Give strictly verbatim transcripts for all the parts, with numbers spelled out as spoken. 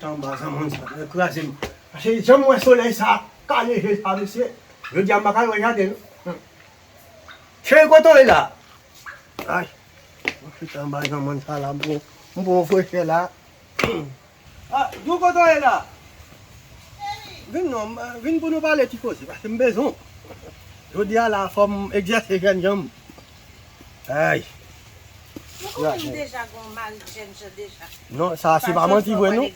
Anba zanmann sa, nèg kraze m. Pase jan m wè solèy sa kale je sa, mesye. Jodi a m pa ka wè jaden non. Cheri, kote w ye la? Ay, mwen chita anba zanmann sa la, m pran, m pran yon frechè la. Ah, Dou, kote w ye la? Vin non, vin pou nou pale ti koze, pase m bezwen w. Jodi a la, fò m egzèse jèn jan m. Ay. Nou konnen m deja gen yon mari jèn jan deja. Non, sa se pa manti vre non.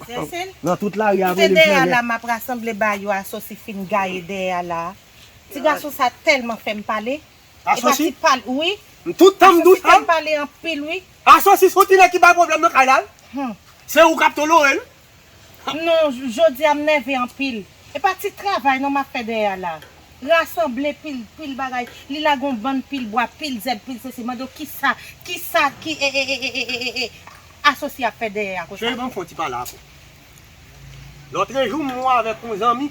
Nan tout lari a m te dèyè a la, m ap rasanble ba yo, Asosi fin gaye dèyè a la. Ti gason sa tèlman fè m pale. Asosi? Wi. Tout tan m di w sa. Fè m pale anpil, wi. Asosi se yon ti nèg ki bay pwoblèm nan kay la, wi. Se ou k ap tolore l. Non, j- jodi a m nève anpil. E pa ti travay non m ap fè dèyè a la. Rasanble pil, pil bagay. Li lage yon bann pil bwa, pil zèb, pil sesi. Mande w kisa, kisa ki e, e, e, e, e, e, e, Asosi ap fè dèyè a konsa. Cheri, ban m fè yon ti pale avè w. Lòtrejou, m wè avèk yon zanmi,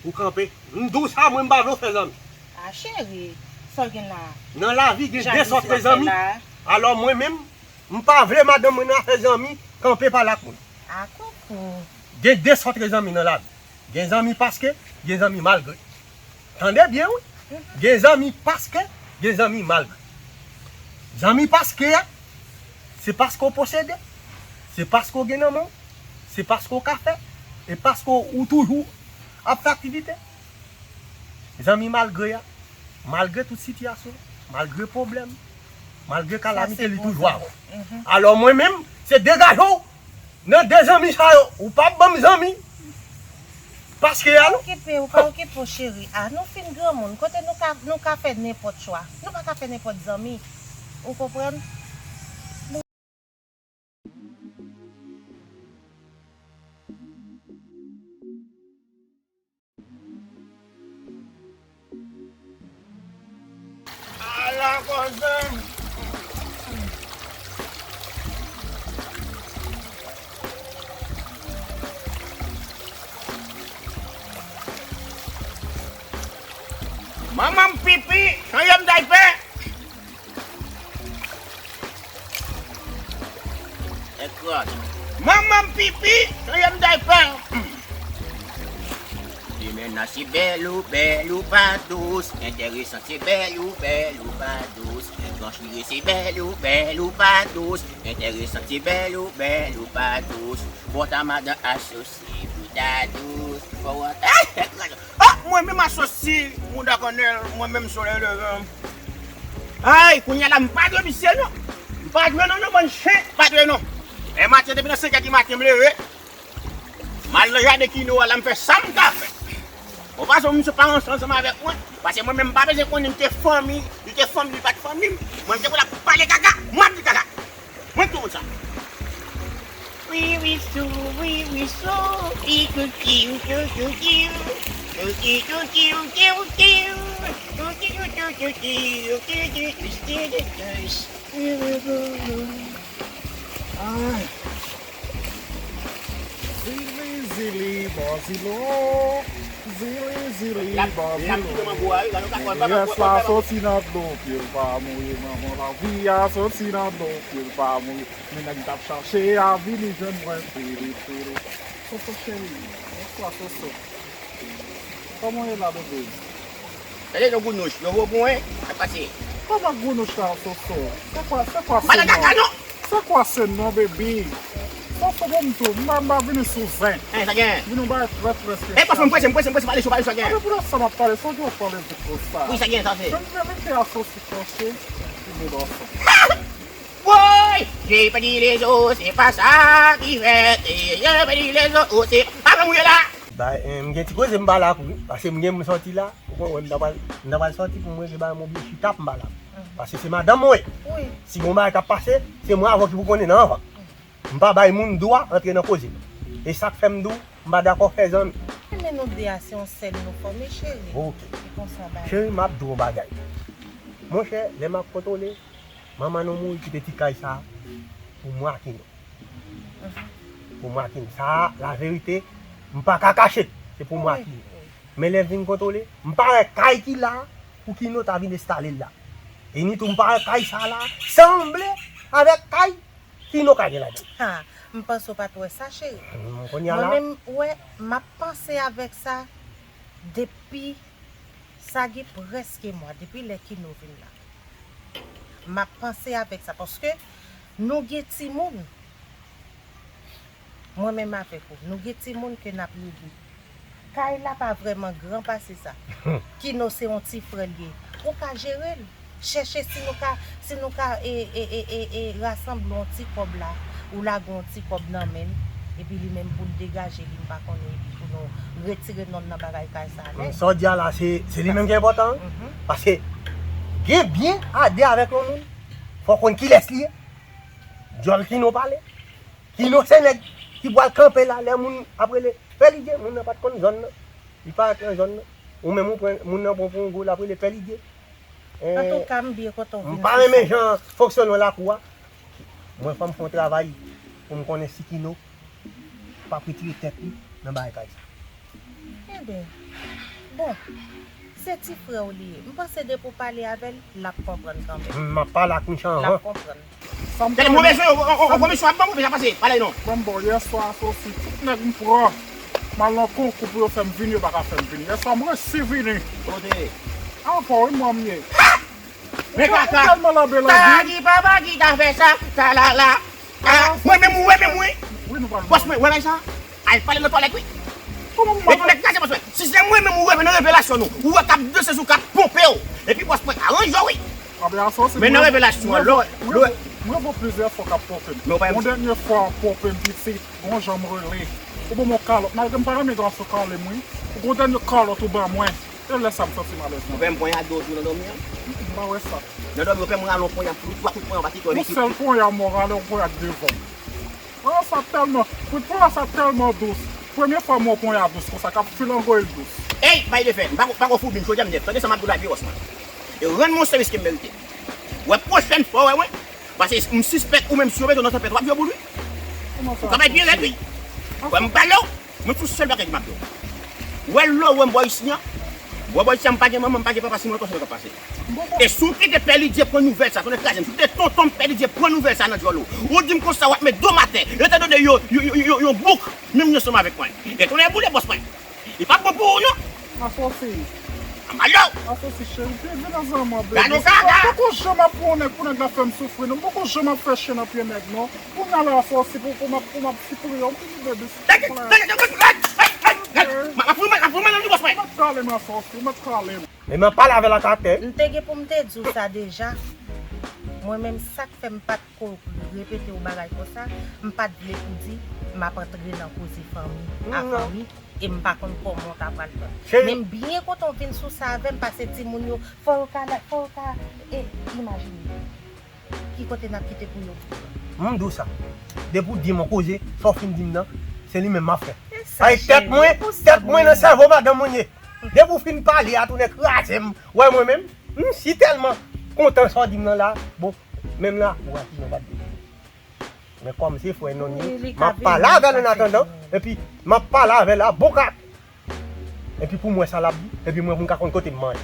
ou kanpe. M di w sa, mwen, m pa vle w fè zanmi. A, cheri, sa w gen la? Nan lavi, gen de sòt de zanmi. Alò, mwen menm, m pa vle madanm mwen nan fè zanmi, kanpe pale ak moun. A, koukou. Gen de sòt de zanmi nan lavi. Gen zanmi paske, gen zanmi malgre. Tande byen, wi. Gen zanmi paske, gen zanmi malgre. Zanmi paske a, se paske w posede, se paske w gen nan men w, se paske w ka fè, e paske w toujou ap fè aktivite. Zanmi malgre a, malgre tout sitiyasyon, malgre pwoblèm, malgre kalamite, li toujou avè w. Alò mwen menm, se degaje w nan de zanmi sa yo. Ou p ap ban m zanmi. Paske a non. Okipe, ou pa okipe w, cheri. A, nou fin granmoun. Kote nou ka, nou ka fè nenpòt chwa. Nou pa ka fè nenpòt zanmi. Ou konprann? Ala koze. Manman m pipi, chanje m daypè. Ekran. Manman m pipi, chanje m daypè. Limena se bèl ou bèl ou pa dous. Enteresan se bèl ou bèl ou pa dous. Ganchire se bèl ou bèl ou pa dous. Enteresan se bèl ou bèl ou pa dous. Bon ta madan Asosi pou ta dous. Fò w ant- Ah, mwen menm Asosi, mouda kònèl, mwen menm solèy leve. Ay, kounye a la, m pa dwe misye non. M pa dwe non, non, bann chen, m pa dwe non. E maten, depi nan senk è di maten, m leve. M al nan jaden Kino a la, m fè sa m ka fè. Bon, paske misye pa ranse ansanm avèk mwen. Paske mwen menm, m pa bezwen konnen li te fanmi, li te fanmi, li pa t fanmi m. Mwen, m te konn ap pale kaka, m ap di kaka. Mwen tou moun sa. Wi, wi, sou, wi, wi, sou. Wi, kou, kiw, kiw, kiw, kiw. Kou, kiw, kiw, kiw, kiw, kiw. Kou, kiw, kiw, kiw, kiw, kiw. Kou, kiw, kiw, kiw, kiw, kiw. Wi, wi, wi, wi. Ay. Zili, zili, bò zilo. Zili, zili, bò zilo. Menyès la soti nan dlo, pye l pa mouye, manman lavi a soti nan dlo, pye l pa mouye. Men nèg m t ap chache a vini jwenn mwen, pili, pili. Soso cheri, bonswa, Soso. Kòman w ye la, bebe? Gade yon gounouch, yo vo pou mwen, sa k pase? Kòman gounouch la, Soso? Se kwa, se kwa se non? Se kwa se non, baby? Soso, bon, m tou, m pa, m pa vini sou zen. Hein, sa gen? Vini yon bagay trè, trè espesyal. E, paske m prese, m prese, m prese pale cho, pale cho, gen. Ape pou sa m ap pale, se ou ki ap pale vit konsa. Wi, sa gen, sa se. Jan m te mete Asosi panche, ki bon gason. Woy! J'ai perdu les os, se pa sa ki fèt, j'ai perdu les os, se pa mwen mouye la. Ba, eh, m gen ti koze m pale ak ou wi, paske m gen m sòti la, ou konprann, m ta pral, m ta pral sòti pou m regle bagay mwen byen chita pou m pale ak ou. Paske se madanm mwen. Wi. Si gon bagay k ap pase, se mwen avè w ki pou konnen nan anvan. M pa bay moun dwa antre nan koze m. E sa k fè m di w, m pa dakò fè zanmi. Men nou de a se yon sèl nou fòme, cheri. Ok. Se konsa bagay. Cheri, m ap di w yon bagay. Monchè, lè m ap kontwole, manman nou mouri kite ti kay sa a pou mwen ak Ino. Pou mwen ak Ino. Sa a, laverite, m pa ka kache l. Se pou mwen ak Ino. Men lè vin kontwole, m pa wè kay ki la a pou Kino ta vin enstale l la. E ni tou m pa wè kay sa a la a sanble avèk kay Kino ka gen ladan l. Ha, M panse w pa t wè sa, cheri. Hmm, kounye a Mwen la, menm, wè, m ap panse avèk sa depi, sa gen prèske mwa, depi lè Kino vin la. M ap panse avèk sa, paske nou gen timoun. Mwen menm avèk ou, nou gen timoun ke n ap rele. Kay la pa vrèman gran pase sa. Kino se yon ti frè l ye. Ou ka jere l. Chèche si nou ka, si nou ka e, e, e, e, e, rasanble yon ti kòb la. Ou lage yon ti kòb nan men l. Epi li menm pou l degaje li, m pa konnen, epi pou nou retire non l nan bagay kay sa a nèt. Sa w di a la, se se li menm ki enpòtan. Paske gen byen a de avèk yon moun, fò w konn kilès li ye. Djòl Kino pale. Kino se nèg ki pral kanpe la lè moun ap rele Fè Lidye, moun nan pa t konn zòn nan. Li pa antre nan zòn nan. Ou menm ou pran moun nan pran pou yon gwo l ap rele Fè Lidye. Antouka, m byen kontan w vin M pa renmen jan fonksyone lakou a. Mwen fò m fè yon travay pou m konnen si Kino p ap retire tèt li nan bagay kay sa. Enben, bon, se ti frè w li ye. M panse depi w pale avè l, l ap konprann kanmenm. M ap pale ak Micha anvan. L ap konprann. Sa m Tande move sou yo, on komisyon ap ban move sa pase, pale non. Ban m ba w, yèswa asosi, tout nèg m pran, m al nan konkou pou yo fè m vini, yo pa ka fè m vini. Yèswa m resi vini. Kote? Ankò wi, mwen m ye. Men kaka. Tèlman lanbe lanbi. Tagi papa ki ta fè sa, talala. Mwen menm ou wè menm wi. Bòs mwen, wè bagay sa. Al pale nan twalèt wi. Kòman m Epi nèg kraze bòs mwen. Si se mwen menm ou wè nan revelasyon nou, ou wè k ap danse sou k ap ponpe w. Epi bòs mwen, aranje w wi. Anben asosi. Men nan revelasyon an, lò, lò. Mwen vo plizyè fwa k ap ponpe m. Yon dènye fwa ponpe m pitit, gon jan m rele. Ou ban m yon kalòt, malgre m pa renmen gason kale m wi. Gon dènye kalòt ou ban mwen. E lè sa m santi m alèz nan. Ou fè m ponyade w tou nan dòmi an? M pa wè sa. Nan dòmi ou fè m rale yon ponyad, twa kout ponyad, ou pa kite w. Yon sèl ponyad mwen rale, yon ponyad devan. Ponyad sa tèlman, wi ponyad sa tèlman dous. Premye fwa m wè yon ponyad dous konsa, k ap filangoye l dous. Ey, bay de fè, m pa ko, pa ko fout bin, jodi a m nèf, tande sa m ap di w la, pi wòs mwen. E rann mwen sèvis ke m merite. Wè pwochèn fwa w wè mwen, paske m sispèk ou menm si yo mete w nan tanpèt w ap jwe boul wi. Ou ka bay pye rèd wi. Wè m pale w. Mwen tou sèl bagay ki m ap di w. Wè lè w wè m bò isi an, wè bò isi an m pa gen manman, m pa gen papa, si mwen konsa k ap pase. E si w kite Pè Lidye pran nouvèl sa, tonnè kraze m, si w kite tonton m Pè Lidye pran nouvèl sa nan djòl ou, ou di m konsa w ap met do m atè, yo ta tande yo, yo, yo, yo, yon bouk, menm yo ansanm avèk mwen. E tonnè boule bòs mwen. Li p ap bon pou ou non. Asosi. Amalo. Asosi cheri, vin, vin nan zanmi mwen, baby. Gade w kaka. Poko janm ap pran yon nèg pou nèg la fè m soufri non, poko janm ap fè chen nan pye nèg non. Kounye a la asosi pou, pou m ap, pou m ap sipri yo, m vini baby. Tande, tande, tande, tande, tande, tande. M ap, m ap fout mal, m ap fout mal nan li bòs mwen. Ou mèt kale m asosi, ou mèt kale m. Men m ap pale avè l an karaktè. M te gen pou m te di w sa deja. Mwen menm sa k fè m pa t ko repete w bagay konsa, m pa t vle pou di m ap antre nan koze fanmi a fanmi e m pa konn kòman w ta pral pran. Men m byen kontan w vin sou sa avè m paske timoun yo fò yo ka, fò yo ka e imajine. Ki kote n ap kite pou yo? M di w sa. Depi w di m yon koze, sa w fin di m nan, se li menm m ap fè. Ay tèt mwen, tèt mwen nan sèvo madanm mwen ye. Depi w fin pale a tounen kraze m. Wè mwen menm, m si tèlman kontan sa w di m nan la, bon, menm la, ou wè ki jan w ap di. Men kòm se frè nonm li, m ap pale avè l annatandan, epi m ap pale avè l a bon kat. Epi pou m wè sa l ap di, epi mwen pou m ka konn kote m manje.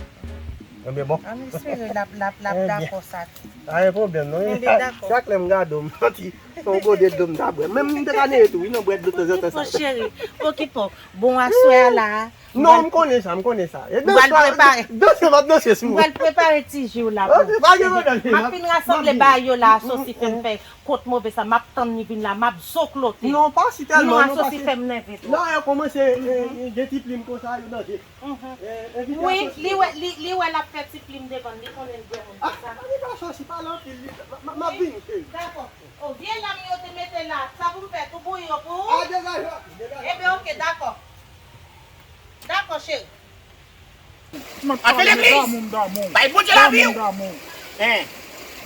Enben bon. An espere l ap, l ap, l ap dakò sa tou. Pa gen pwoblèm non. Enben dakò. Chak lè m gade w, m santi se yon gode dlo m ta bwè. Menm m te ka neye tou, wi, nan bwè dlo tanzantan sa. Okipe w cheri, okipe w. Bon, aswè a la a, non, m konnen sa, m konnen sa. Danse m ap danse sou ou. M pral prepare ti ji w la pou ou. M ap fin rasanble bagay yo la, asosi fè m fè. Kont move sa, m ap tann li vin la, m ap zoklote. Non, pa si tèlman, non, asosi fè m nève twòp. Non, yo kòmanse gen ti plim konsa, yo danje. Wi, li wè, li, li wè l ap fè ti plim devan l, li konnen l granmoun konsa. A, pa gen asosi, pale anpil, m ap vini, cheri. Dakò. O, vye lam yo te mete la, sa pou m fè tou bouyi yo pou ou? A, degaje w. Enben, oke, dakò. Dakò, cheri. Mwen ap pale de damou m damou. Bay Bondye lavi w. Damou m damou. Hein.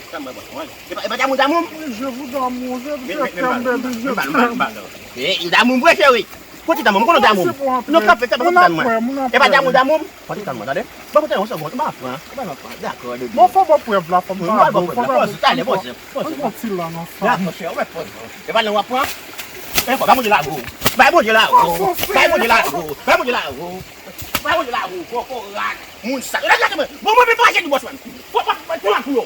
Sa mwen bon, mwen. E pa, e pa damou damou m. Oui, je vous d'amour, je, je t'aime, baby, je t'aime. E, e damou m vre, cheri. Kote damou m, kote damou m? Non, kanpe, kanpe, kote damou m? E pa damou damou m. Kote damou m, tande? Bon, kote damou m, se bon, e pa pran, e pa pran. Dakò, baby. Bon, fò mwen prèv la, fò m ta bon, fò m ta bon. Mwen bon ti la nan sa. Dakò, cheri, ou mèt pran. E pa nan w ap pran. E fò, bay Bondye lavi w. Bay Bondye lavi w. Bay Bondye lavi w. Bay Bondye lavi w. Bay Bondye lavi w, kokorat, moun sal. Lage mwen. Bon, mwen menm pa jedi bòs mwen. Fò pa, fò pa pou yo.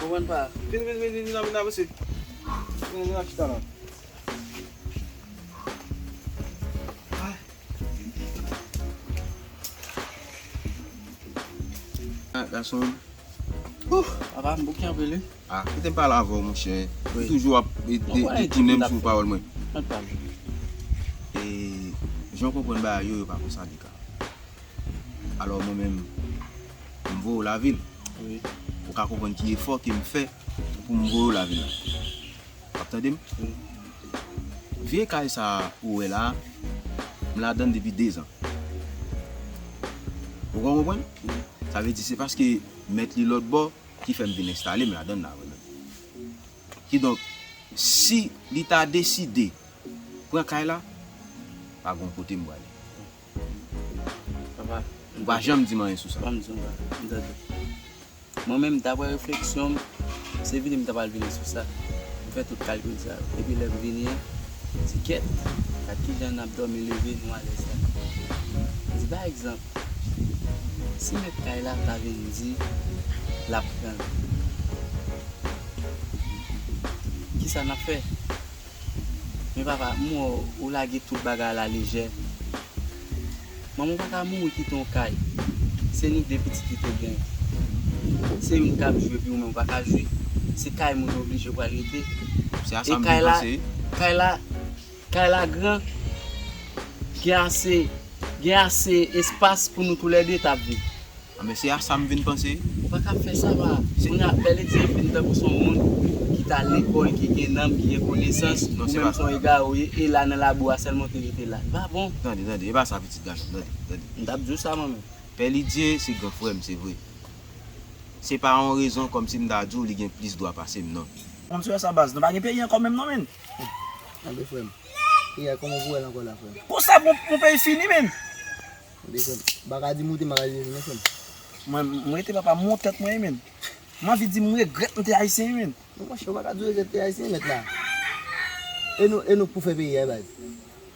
konprann pa? Vin, vin, vin, vin, vin, vin, avanse. Vin, vin, vin, chita la. Ah, gason. Ouh, papa, m bouke anpil, wi. Ah, kite m pale avè w, monchè. Ou toujou ap e, e, tounen m sou pawòl mwen. E, jan w konprann bagay yo, yo pa konsa li ka. Alò, mwen menm, m voye w lavil. Ou ka konprann ki efò ke m fè pou m voye w lavil la. W ap tande m? Vye kay sa a ou wè la a, m ladan l depi dezan. Ou konn konprann? Sa vle di se paske mèt li lòt bò ki fè m vin enstale m ladan l la vre menm. Kidonk, si li ta deside pran kay la, pa gen kote m prale. Papa, ou pa janm di m anyen sou sa. Ban m di w, papa. M tande. Mwen menm, daprè refleksyon m, se vini m ta pral vini sou sa. M fè tout kalkil sa yo. Epi lè m vini an, m di kèt, gad kijan n ap dòmi leve, nou alèz la. M di pa egzanp, si mèt kay la ta vin di l ap pran l, kisa n ap fè? Men papa, m wè w, ou lage tout bagay alalejè. Manman w pa ka mouri kite yon kay. Se nou de pitit li te gen. Se youn k ap jwi epi ou menm ou pa ka jwi. Se kay moun oblije pral rete. Se a sa m vin panse. E kay la, kay la, kay la gran. Gen ase, gen ase espas pou nou toulède t ap viv. Ah, men se a sa m vin panse. Ou pa ka fè sa, pa. Kounye a, Bèlidye vin tankou se yon moun ki t al lekòl, ki gen nanm, ki gen konesans. Ou menm se yon egare w ye, e la nan labou a sèlman w te rete la. Li pa bon. Tande, tande, e pa sa pitit gason m, tande, tande. M t ap di w sa mwen menm. Bèlidye se gran frè m, se vre. Se pa yon rezon kòmsi m ta di w li gen plis dwa pase m, non. Kòmsi wè sa baz, nou pa gen peyi ankò menm non, menn. Tande frè m. Peyi a kòman pou wè l ankò la, frè m? Konsa pou, pou peyi fini, menn. Tande frè m, m pa ka di m rete, m pa ka di m vini, frè m. Mwen, m rete papa, m wont tèt mwen, menn. M anvi di m regrèt m te ayisyen, menn. Non, monchè, ou pa ka di w regrèt te ayisyen, mèt la. E nou, e nou k pou fè peyi a, baz.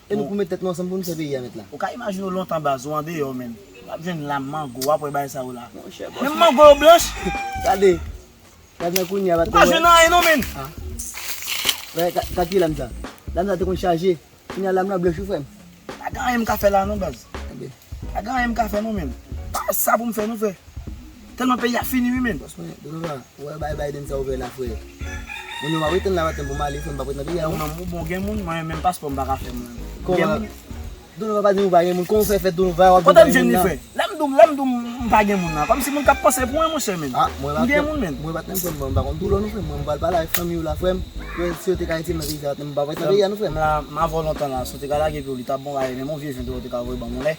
E nou k pou met tèt nou ansanm pou nou fè peyi a, mèt la. Ou ka imajine w lontan, baz, ou andeyò, menn. W ap jwenn lam, mango, w ap wè bagay sa yo la. Monchè, bòs. Menm mango yo blanch. Gade. Gad nan kounye a, pa t... Ou pa jwenn anyen non, menn. Ah. Wè, ka, ka ki lam sa? Lam sa te konn chaje. Kounye a lam nan blanch wi, frè m. Pa gen anyen m ka fè la non, baz. Tande. Pa gen anyen m ka fè non, menn. Pa sa pou m fè non, frè. Tèlman peyi a fini wi, menn. Bòs mwen, Donovan, ou wè bay Biden sa ouvè la, frè. Moun yo m ap retann la maten pou m ale, frè m, m p ap ret nan peyi a non. Ou menm ou bon, gen moun, mwen menm paspò m pa ka fè mwen. Kòman? Gen moun. Donovan pa di nou pa gen moun. Kòman w fè fè Donovan w ap di w pa gen moun nan? Kote m jwenn li, frè? Lè m di w, lè m di w m pa gen moun nan, kòmsi moun k ap panse pou mwen, monchè, menn. Ah, mwen pa gen moun, mwen pa t menm, frè m, mwen pa konn doulè w non, frè m. Mwen m pral pale avèk fanmi w la, frè m. Frè, si yo te ka retire m nan peyi sa, mwen pa t ret nan peyi a non, frè m. M la, m avè w lontan la, si w te ka lage pye w, li t ap bon bagay, men m on vye jwenn ou te ka voye ban mwen lè.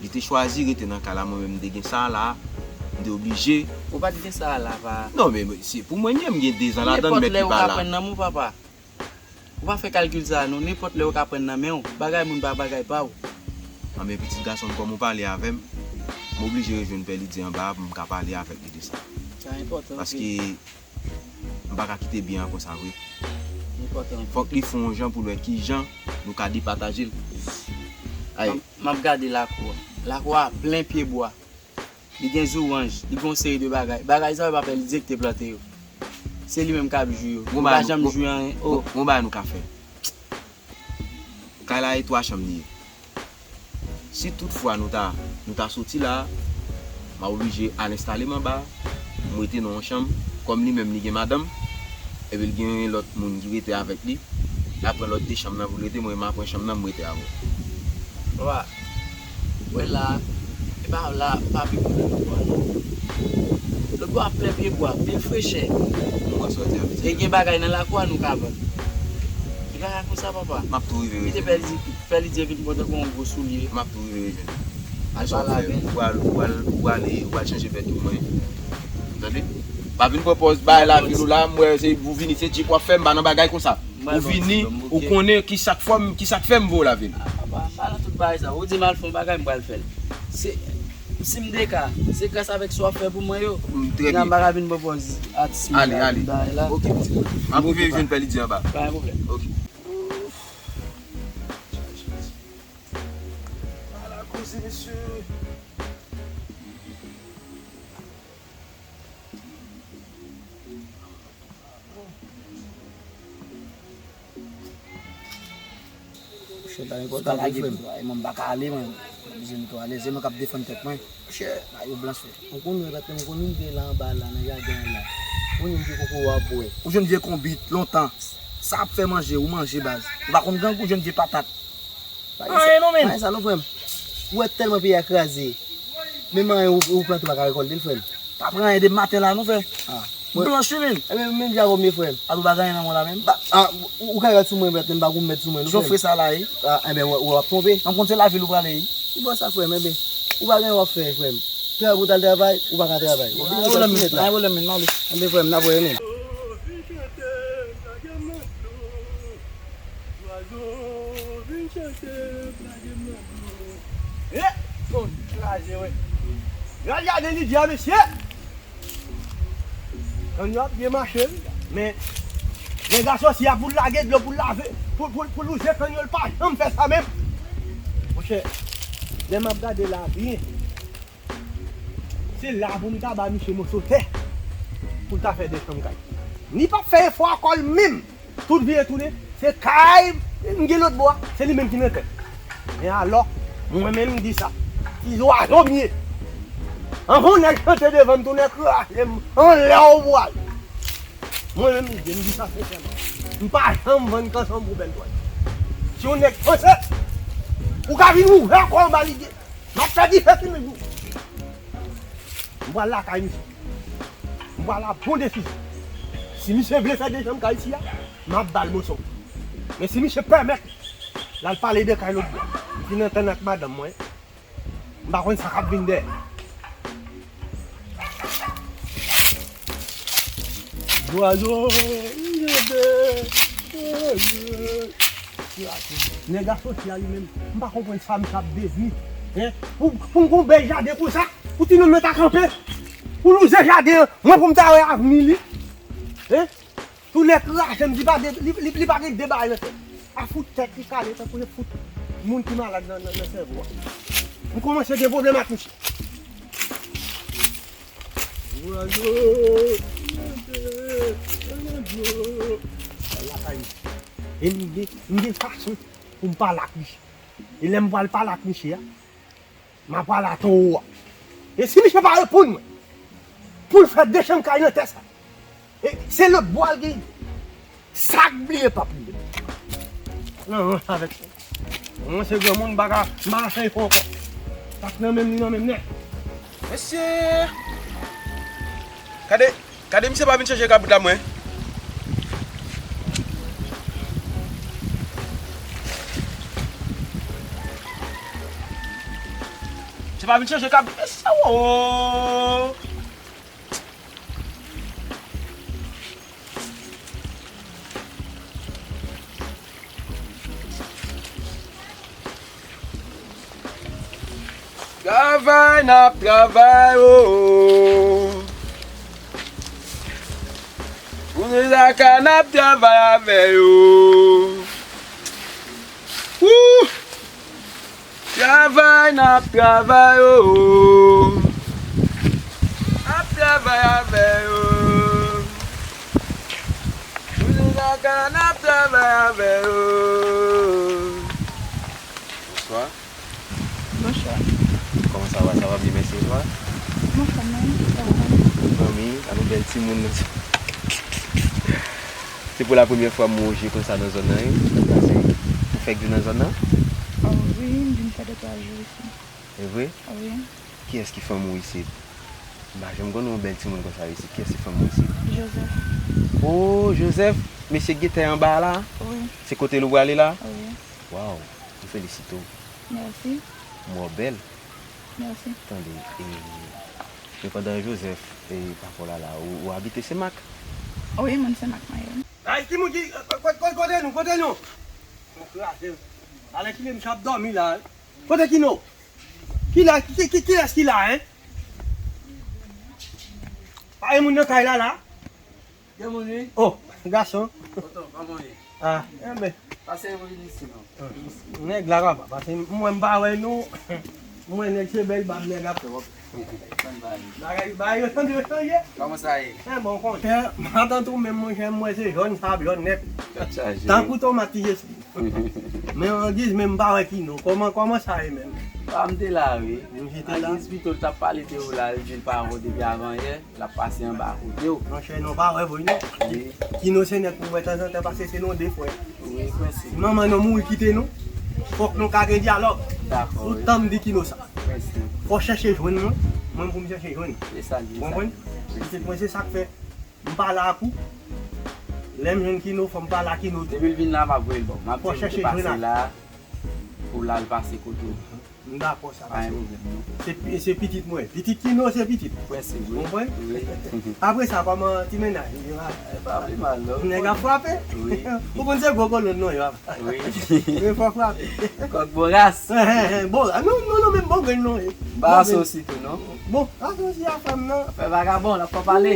Li te chwazi rete nan kay la, mwen menm m te gen sa la, m te oblije. Ou pa t gen sa la, pa. Non, men se pou mwen, m gen dezan ladan l, mèt li pa la. Nenpòt lè ou ka pran nan men w, papa. Ou pa fè kalkil sa a non, nenpòt lè yo ka pran nan men w, bagay moun pa bagay pa w. Anben pitit gason m, kòm ou pale avè m, m oblije rejwenn Pè Lidye anba a pou m ka pale avèk li de sa. Sa enpòtan anpil. Paske m pa ka kite byen an konsa vre. Enpòtan anpil. Fòk li fè yon jan pou l wè kijan nou ka depataje l. Ay. M, m ap gade lakou a. Lakou a plen pye bwa. Li gen zoranj, li gen yon seri de bagay. Bagay sa yo pa pè, li direktè plante yo. Se li menm k ap jwi yo. Li pa janm jwi anyen. Oh. Gon bagay nou ka fè. Kay la e twa chanm li ye. Si tout fwa nou ta, nou ta soti la a, m a oblije al enstale m anba a, m rete nan yon chanm, kòm li menm li gen madanm, epi l gen lòt moun ki rete avèk li. L ap pran lòt de chanm nan pou l rete, mwen, m a pran chanm nan, m rete avè w. Papa, wè la, e pa la, pa pi bon nan lòt bò a non. Lòt bò a plen pye bwa, pil frechè. Nou pral sòti avè ti. E gen bagay nan lakou a nou ka vann. E bagay konsa, papa. M ap tou rive rejwenn ou. Kite Pè Lidye, Pè Lidye vin pran tankou yon gwo soulye. M ap tou rive rejwenn ou. Al pale avè l. Ou pral, ou pral, ou prale, ou pral chanje vèt pou mwen. Tande? Pa vin pran pòz bay lavil ou la, m wè se ou vini se djip w ap fè, m pa nan bagay konsa. Ou vini, ou konnen ki sa k fè m, ki sa k fè m voye w lavil. Ah, pa, pa nan tout bagay sa. Ou di m al fè yon bagay, m pral fè l. Se, si m deka, se gras avèk sa w ap fè pou mwen yo. Trè byen. M pa ka vin pran pòz atis mwen la. Ale, ale. Ok, pitit. M ap rive jwenn Pè Lidye anba. Pa gen pwoblèm. Ok. Ala koze, mesye. Monchè, pa enpòtan vre, frè m. Mwen, m pa ka ale, mwen. Mizè m twò alèz, se mwen k ap defann tèt mwen. Monchè, bagay yo blanch, frè. Ou konn wè, patnè, ou konn rive la anba la, nan jaden an la. Ou jwenn vye kokowa ap bwè. Ou jwenn vye konbit, lontan. Sa ap fè manje, ou manje, baz. Ou pa konn grangou, ou jwenn vye patat. Anyen non, menm. Anyen sa non, frè m. Ou wè tèlman peyi a kraze. Menm anyen ou, ou plante, ou pa ka rekòlte l, frè m. Pa pran anyen depi maten la non, frè. Ah, blanch wi, menm. Ebyen, menm jan avè w m ye, frè m. Atou pa gen anyen nan men w la, menm. Ba, ah, ou, ou ka rèd sou mwen, mèt, m pa gou mèt sou mwen non, frè m. Chofre sa la, wi. Ah, ebyen, w, w ap twonpe. Nan m konn se lavil ou prale, wi. Ki bò sa, frè m, ebyen? Ou pa gen anyen w ap fè, frè m. Travay pou w t al travay, ou pa ka travay. Bon, pa gen pwoblèm, menm, pa gen pwoblèm, menm, m ale. Ebyen, frè m, n ap wè, menm. Zwazo vin chante, lage m nan dlo. E, son kraze, wi. Gad, gade Lidya, mesye. Kann yo ap byen mache, wi. Men, nèg asosye a pou l lage dlo, pou l lave, pou, pou, pou l wouze kann yo, l pa janm fè sa menm. Monchè, lè m ap gade la byen, se la pou m ta ba misye moso tè pou l ta fè de chanm kay. Li p ap fè efò akò l menm. Tout vire tounen, se kay m gen lòt bò a, se li menm ki nan tèt. Men alò, mwen menm m di sa, ti zwazo m ye. Anvan yon nèg chante devan m, tounen kraze m anlè w pral. Mwen menm m di, m di sa sensèman. M pa janm vann kanson m pou bèl twal. Si yon nèg panse, ou ka vin ouvè kò w anba lidye. M ap fè dife sou nèg ou. M pral lakay misye. M pral la bon desizyon. Si misye vle fè de chanm kay isi a, m ap ba l moso. Men si misye pèmèt l al pale de kay lòt bò, m fin antann ak madanm mwen, m pa konn sa k ap vin dèyè. Zwazo, nèg asosye a li menm, m pa konprann sa misye ap devni. Hein? Pou, pou m gon bèl jaden konsa, pou timoun mwen ta kanpe, pou louze jaden an, mwen pou m ta wè avni li. Hein? Tounen kraze m, li pa de, li, li, li pa gen de bagay nan tèt. A fout tèt li kale tankou se fout moun ki malad nan, nan, nan sèvo a. M kòmanse gen pwoblèm ak misye. Zwazo, chante, chante. Al lakay misye. E m gen, m gen fason pou m pale ak misye. E lè m pral pale ak misye a, m ap pale a towo a. E si misye pa reponn mwen, pou l fè de chanm kay nan tè sa. E se lòt bò a l gen. Sa k bliye p ap bliye. Nan ranch avèk sa. Mwen se granmoun, m pa ka, m pa ka fè efò ankò. Sa k nan men m, li nan men m nèt. Mesye! Gade, gade misye pa vin chanje kabrit la mwen. Misye pa vin chanje kabrit, mesye, wo! Travay n ap travay, o, o. Pou nou zaka n ap travay avè yo. Wouh! Travay n ap travay, o, o. N ap travay avè yo. Pou nou zaka n ap travay avè yo. Bonswa. Bonswa. Kòman sa va? Sa va byen, mèsi. E twa? Mwen anfòm, wi. Sa va? Fanmi, a nou bèl timoun nan. Se pou la premyè fwa m wè w je konsa nan zòn nan, wi. Ou fèk vin nan zòn nan? O, wi, m vin fè de twa jou isi. E vre? Wi. Kiyès ki fanm ou isit? M pa janm konn wè yon bèl timoun konsa isit. Kiyès ki fanm ou isit? Joseph. O, Joseph, mesye k gen tè anba a la? Wi. Se kote l ou prale la? Wi. Waw, m felisite w. Mèsi. M wè w bèl. Mèsi. Tande, e, Pandan Joseph, e, papa w la la, ou, ou abite Senmak? Wi, moun Senmak mwen ye. Ay, ki moun ki, kote, kote, kote nou, kote nou? Bon, kraze. Alèkile, misye ap dòmi la, wi. Kote Kino? Ki la, ki, ki, kilès ki la, en? Pa gen moun nan kay la, la? Gen moun, wi. Oh, gason. Tonton, kòman w ye? Ah, enben. Pase pou vin isi, non. Nèg la, papa, pase mwen m pa wè nou. Mwen nèg se bèl bab nèg ap fè, wap. Bagay, bagay yo tande yo chanje. Kòman sa ye? Enben, w konnen. Matant ou menm, monchè, m wè se jòn sa ap jòn nèt. Tèt chaje. Tankou tomat ki jesi. Men angiz, men m pa wè Kino. Kòman, kòman sa ye menm? Pa m te la, wi. Ou te la? Angiz pito l t ap pale de ou la, li di l pa wè w depi avan yè. L ap pase anba kote w. Monchè, non, pa wè vre, non. Wi. Kino se nèg pou mwen tanzantan, paske se nou de frè. Wi, prensip. Si manman nou mouri kite nou, fòk nou ka gen dyalòg. Dakò, wi. Ou tann m di Kino sa. Prensip. Fò chèche jwenn mwen, mwen pou m chèche jwenn. Se sa l ye, sa. Konprann? Pitit mwen, se sa k fè m pale ak ou. Lè m jwenn Kino, fò m pale ak Kino tou. Depi l vin la, m ap voye l ba w. M ap di l te pase la, pou l al pase kote w. M dakò sa, paske se, se pitit mwen. Pitit Kino, se pitit. Prensip, wi. Konprann? Wi. Apre sa, kòman ti mennaj? E pa pi mal, non. Nèg ap frape? Wi. Ou konn se gwo kolòn nou ye, papa. Wi. Men fò frape. Kòk Boras. Bon, ah, non, non, non, menm bon grenn nou ye. Ba asosi tou, non? Bon, asosi a fanm nan. Fè vagabon, l ap fè pale.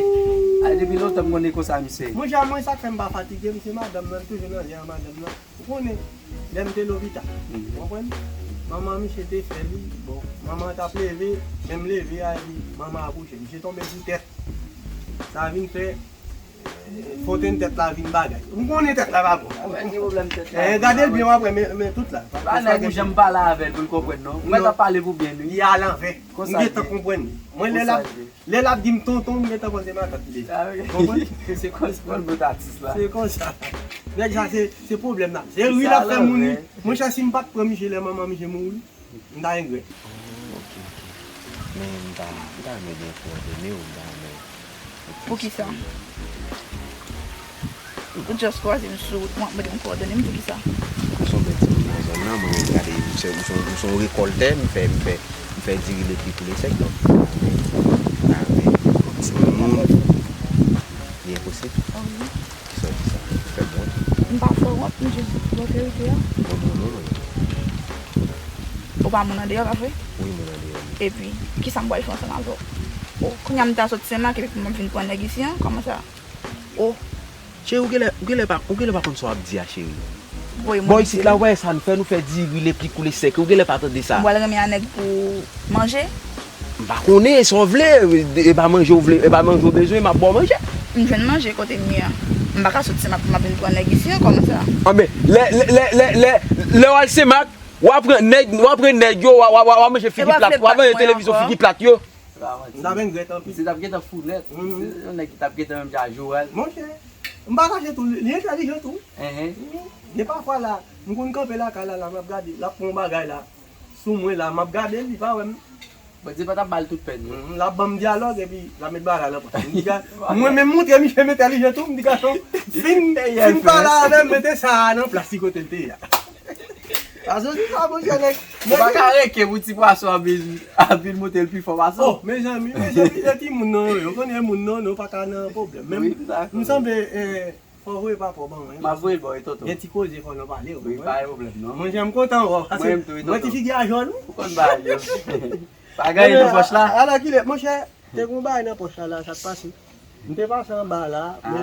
Ay, depi lontan m konn e konsa misye. Mwen, jan mwen, sa k fè m pa fatige m, se madanm nan, m toujou nan zen a madanm nan. Ou konnen, lè m te lopital, ou konprann? Manman misye te fè li, bon, manman t ap leve, men m leve a, epi manman akouche. Misye tonbe sou tèt. Sa vin fè, eh, fontenn tèt la vin bagay. Ou konnen tèt la pa bon. Sa fè ki pwoblèm tèt la. Eh, gade l byen, w ap wè, men, men tout la. Pa nèg ou janm pale avè l pou l konprann, non. Ou mèt ap pale pou byen, wi. Li alanvè. M gentan konprann li. Mwen, lè l ap, lè l ap di m tonton, m gentan panse matant li. Konprann? Se konsa l bon atis la. Se konsa. Nèg sa, se, se pwoblèm la. Se ri l ap fè moun ri. Monchè, si m pa t pran misye lè manman misye mouri, m ta regrèt. Oh, ok, ok. Men m ta, m ta renmen gen kowòdone w, m ta renmen. Poukisa? Ou just kwaze m sou wout, w ap mande m kowòdone m, poukisa? Ou se yon bèl timoun nan zòn nan, mwen menm gade, m se, m se, m se yon rekòltè, m fè, m fè, m fè diri le pli kou le sèk, donk, m ta renmen, m ta renmen, se yon moun, li enposib. Oh, wi. Kisa w di sa? Ou fè m wont? M pa fè w wont, m jis di w verite a. Bon, bon, non, non. Ou pa moun andeyò, pa vre? Wi, moun andeyò, wi. Epi, kisa m pral fè ansanm avè w? O, kounye a m ta sot Senmak epi pou m ap vin pran nèg isi an? Kòman sa? O. Cheri, ou genlè, ou genlè pa, ou genlè pa konn sa w ap di a, cheri. Bò isit la, ou pa wè sa n fè, nou fè diri le pli kou le sèk, ou genlè pa tande sa. M pral renmen a nèg pou manje? M pa konnen, sa w vle, e pa manje w vle, e pa manje w bezwen, m ap ba w manje. M jwenn manje kote m ye a. M pa ka sot Senmak pou m ap vin pran nèg isi an, kòman sa? Anben, lè, lè, lè, lè, lè, lè w al Senmak, w a pran nèg, w a pran nèg yo, w a, w a, w a, w a manje figi plat, w a manje televizyon figi plat yo. M t ap regrèt anpil. Misye t ap gentan fou nèt. Se yon nèg ki t ap gentan menm jan ak Joel. Monchè, m pa kache tou, li entèlijan tou. Gen pafwa la, m konn kanpe lakay la, la, m ap gade, l ap pran yon bagay la. Sou mwen la, m ap gade l, li pa wè m. Bondye pa t ap ba l tout pèn yo. L ap ban m dyalòg epi l ap met bagay nan pòch. M di, mwen menm montre misye m entèlijan tou, m di, gason, fin, fin pale avè m, mete sa a nan plas li kote l te ye a. Asosi sa, monchè, nèg. Ou pa ka reke pou ti pwason ap vin, ap vin monte l pi fò pase w. Oh, mezanmi, mezanmi, se timoun nan yo ye. Ou konnen moun nan, nou pa ka nan pwoblèm. Men m sanble, eh, fò w voye papa w ban mwen. M ap voye l ba w, wi, tonton. Gen ti koze fò nou pale, wi, pa gen pwoblèm, non. Mwen, jan m kontan wè w. Mwen menm tou, wi, tonton. Mwen ti figi a jòn, wi. Ou konn bagay yo. Pa gen anyen nan pòch la. Alò, kilè, monchè, te gen yon bagay nan pòch la, la, sa k pase? M te pase anba la, men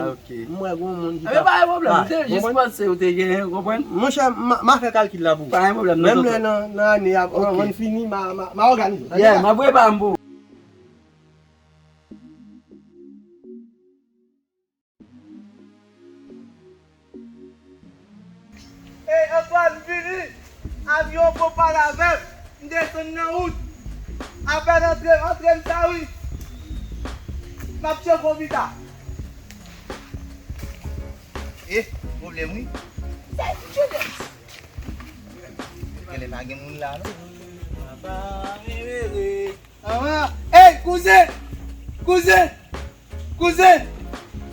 m wè gen yon moun ki t ap... Anben pa gen pwoblèm, m te jis panse ou te genyen, ou konprann? Monchè, m a, m a fè kalkil la pou ou. Pa gen pwoblèm, non, tonton. Menm lè nan, nan ane a, anvan n fini, m a, m a, m a òganize w. Yeah, m ap prepare m pou ou. Ey, Antoine, vini! Avyon an pran pale avè m. M desann nan wout. Apèn antre, antre m sa wi. M ap tcheke w pita. Eh, pwoblèm wi. Sa e ti tcheke. Genlè pa gen moun la non. Anhan. Ey, kouzen! Kouzen! Kouzen!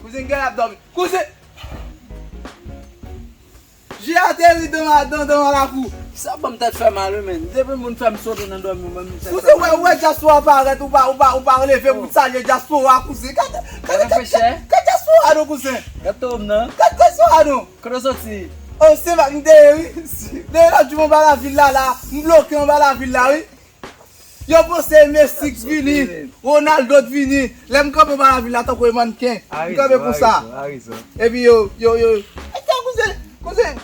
Kouzen, genlè ap dòmi. Kouzen! J'ai atterri dans ma, dans, dans ma lakou. Sa ban m tèt fè mal, wi, men. Depi moun fè m sote nan dòmi, mwen, m tèt fè mal. Kouzen, wè, wè, dyaspora parèt, ou pa, ou pa, ou pa leve pou salye dyaspora, kouzen. Gad, gad, gad, gad, gad dyaspora, non, kouzen. Gad tòm nan. Gad dyaspora, non. Kote w soti? Oh, se va, m deye, wi. Deye la, di m anba lavil la, la. M bloke anba lavil la, wi. Yo panse Messi k vini, Ronaldo t vini. Lè m kanpe anba lavil la tankou yon mannken. M kanpe konsa. Epi yo, yo, yo. Etan kouzen, kouzen,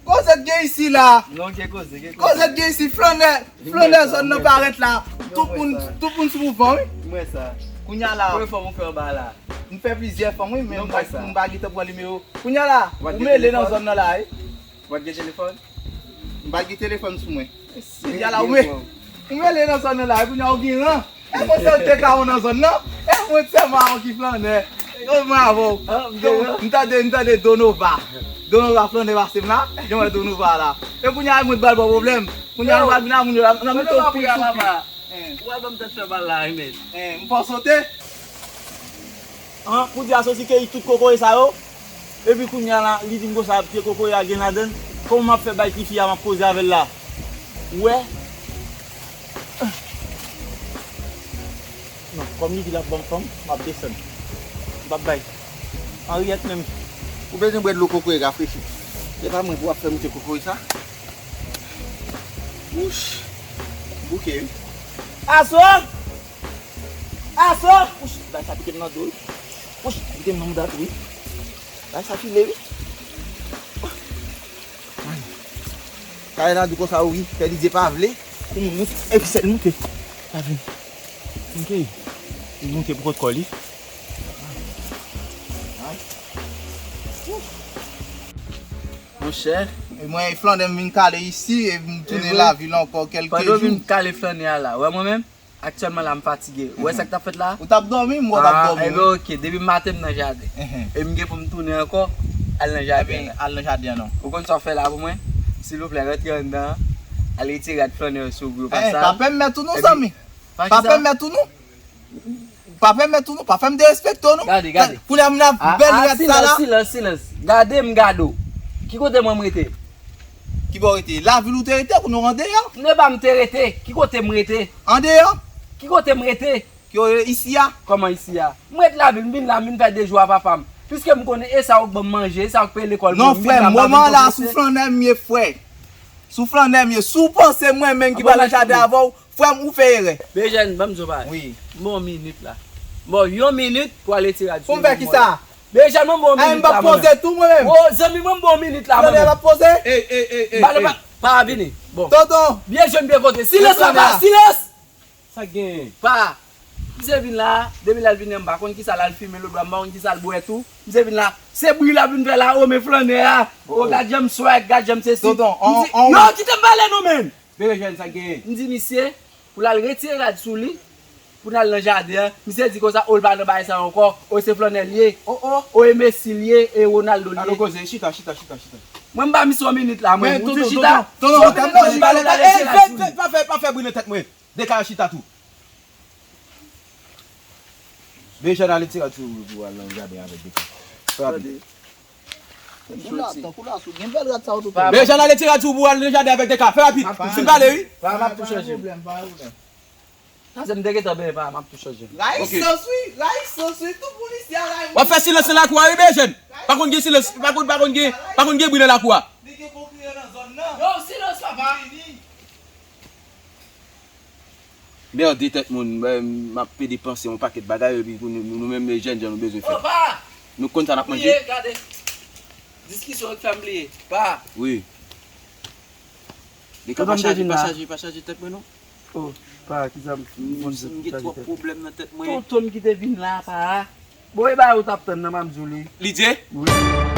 koze k gen isi la. Non, gen koze, gen koze. Koze k gen isi, flannè, flannè zòn nan parèt la. Tout moun, tout moun sou mouvman, wi. Mwen sa. Kounye a la. Kòman fòm ou fè anba la? M fè plizyè fòm, wi, men m pa, m pa gentan pran nimewo. Kounye a la, ou mele nan zòn nan la, wi. Ou pa t gen telefòn? M pa t gen telefòn sou mwen. Kounye a la, ou me-, ou mele nan zòn nan la, kounye a ou gen ran. E mwen sèl te ka ou nan zòn nan. E mwen sèlman ou ki flannè. Yo, mwen avè w. M tande, m tande Donova. Donova flannè pase m la. Jan wè Donova la. E kounye a mwen t pral ba w pwoblèm. Kounye a nou pral vin a moun yo la, nan mete w pil sou pil. Ou al ban m tèt fè mal la, wi, men. M fè w sote. An, pou di a soti keyi tout kokoye sa yo. Epi kounye a la, li di m konsa, pye kokoye a gen ladann. Kòman m ap fè bay tifi a m ap koze avè l la? Ou wè? Non, kòm li di l ap ban m fanm, m ap desann. M p ap bay. Anriyèt menm. Ou bezwen bwè dlo kokoye rafrechi. Se pa mwen pou w ap fè moute kokoye sa. Wouch. Bouke, wi. Aso! Aso! Wouch, bay sa pike m nan do, wi. Wouch, pike m nan mouda tou, wi. Bay sa file, wi. Kay la di konsa, wi, fè Lidye pa vle. Pou moun moute. Epi sèl moute. Pa vin. Ok. Li moute pou kont kò li. Monchè. E mwen, e flannè m vin kale isi, e m tounen lavil ankò kèlke jou. Pandan w vin kale flannè a la, wè mwen menm, aktyèlman la, m fatige. Ou wè sa k t ap fèt la? Ou t ap dòmi, m wè w t ap dòmi, wi. Ah, ebyen, ok, depi maten m nan jaden. E m gen pou m tounen ankò, al nan jaden an. Al nan jaden an, non. Ou konn sa w fè la pou mwen? Silvouplè, rantre anndan an, al retire rad flannè yo sou ou yo, pa sal. Pa pèmèt ou non, zanmi. Pa pèmèt ou non. Pa pèmèt ou non, pa fè m derespekte w non. Gade, gade. Kounye a m nan bèl rad sa la. Silans, silans, silans. Gade m gade w. Ki kote mwen m rete? Ki bò w rete? Lavil ou te rete, kounye a w andeyò. Non, e pa m te rete. Ki kote m rete? Andeyò. Ki kote m rete? Ki w rete isi a? Kòman isi a? M ret lavil, m vin la, m vin fè de jou a papa m. Piske m konnen e sa w k ban m manje, e sa w k peye lekòl mwen, m vin la, m pa vin konfese. Non, frè m, moman la sou flannè m ye, frè. Sou flannè m ye. Si w panse mwen menm ki pral nan jaden avè w, frè m, ou fè erè. Bejèn, ban m di w bagay. Wi. M ba w yon minit la. M ba w yon minit pou w al retire rad sou ou. Pou m fè kisa? Bejèn, mwen, m ba w yon minit la, mwen menm. Ay, m p ap poze tou, mwen menm. O, zanmi mwen, m ba w yon minit la, mwen menm. Tonton, ap poze? Ey, ey, ey, ey, ey. Pa, pa, pa vini. Bon. Tonton. Byen jwenn, byen konte. Silans la, pa, silans! Sa k genyen? Pa. Misye vin la, depi lè l vini an, m pa konn kisa l al fimen lòt bwa, m pa konn kisa l bwè tou. Misye vin la, se bri l ap vin fè la, o, men flannè a. O, gad jan m swag, gad jan m sesi. Tonton, on, on. Yo, kite m pale non, menn. Bebe jèn, sa k genyen? M di misye, pou l al retire rad sou li, pou n al nan jaden an. Misye di konsa, o, l pa nan bagay sa ankò. O, se flannè l ye. O, o. O, e Messi l ye, e Ronaldo l ye. Gade koze, chita, chita, chita, chita. Mwen, m ba misye yon minit la, mwen. Ou di chita? Tonton, tonton, tonton, tonton, tonton, tonton, tonton, tonton, tonton, tonton, tonton, tonton, tonton, tonton, tonton, tonton, Deja chita tou. Deja n ale tire tou pou al nan jaden avèk Deka. Fè rapid. Tankou la, tankou la, sou gen bèl rad sa w tou. Deja n ale tire tou pou al nan jaden avèk Deka. Fè rapid. Fin pale, wi. Pa, m ap tou chanje. Sa se m te gentan benyen pa, m ap tou chanje. Rayisans, wi. Rayisans, wi. Tout polisye a rayi. W ap fè silans nan lakou a, wi, bejèn. Pa konn gen silans, pa konn, pa konn gen, pa konn gen bri nan lakou a. Li gen konkirè nan zòn nan. Yo, silans, papa. Mède tèt moun, m ap pede panse yon pakèt bagay, epi pou nou, nou menm jèn jan nou bezwen fè. Opa! Nou konn sa n ap manje. Bliye, gade. Diskisyon yo k fè m bliye. Pa. Wi. Li ka pa chaje, pa chaje, pa chaje tèt mwen non. O, pa, kisa m, m gen twòp pwoblèm nan tèt mwen. Tonton m ki te vin la, pa. Bon, e bagay ou t ap tann nan, m ap di w li. Lidye? Wi.